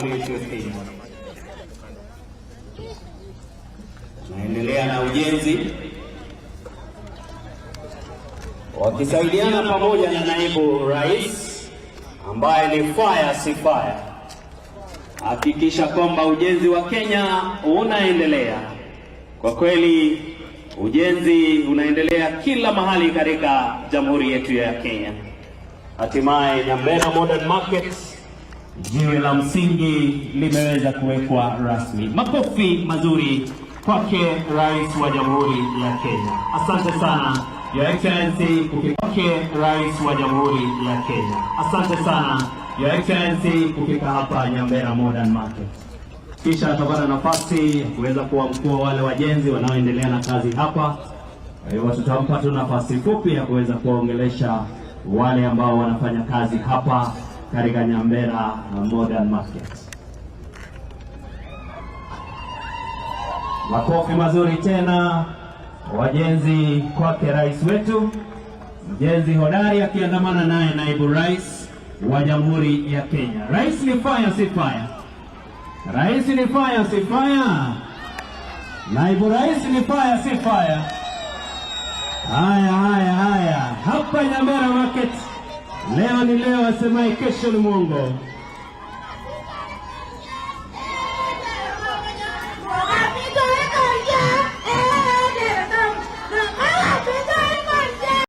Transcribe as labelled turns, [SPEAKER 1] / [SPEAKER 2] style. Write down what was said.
[SPEAKER 1] Jamhuri yetu ya Kenya. Naendelea na ujenzi wakisaidiana pamoja na naibu rais ambaye ni fire si fire, hakikisha kwamba ujenzi wa Kenya unaendelea. Kwa kweli ujenzi unaendelea kila mahali katika jamhuri yetu ya Kenya. Hatimaye Nyambera Modern Market, jiwe la msingi limeweza kuwekwa rasmi. Makofi mazuri kwake Rais wa Jamhuri ya Kenya. Asante sana, Your Excellency, kwake Rais wa Jamhuri ya Kenya. Asante sana, Your Excellency, kufika hapa Nyambera Modern Market. Kisha atapata nafasi ya kuweza kuwa mkuu wa wale wajenzi wanaoendelea na kazi hapa. Kwa hiyo tutampa tu nafasi fupi ya kuweza kuwaongelesha wale ambao wanafanya kazi hapa katika Nyambera Modern Market. Makofi mazuri tena wajenzi kwake rais wetu, mjenzi hodari akiandamana naye naibu rais wa Jamhuri ya Kenya. Rais ni fire, si fire? Rais ni fire, si fire? Naibu rais ni fire, si fire? Haya, haya, haya, hapa Nyambera Market leo ni leo, asemaye kesho ni mwongo.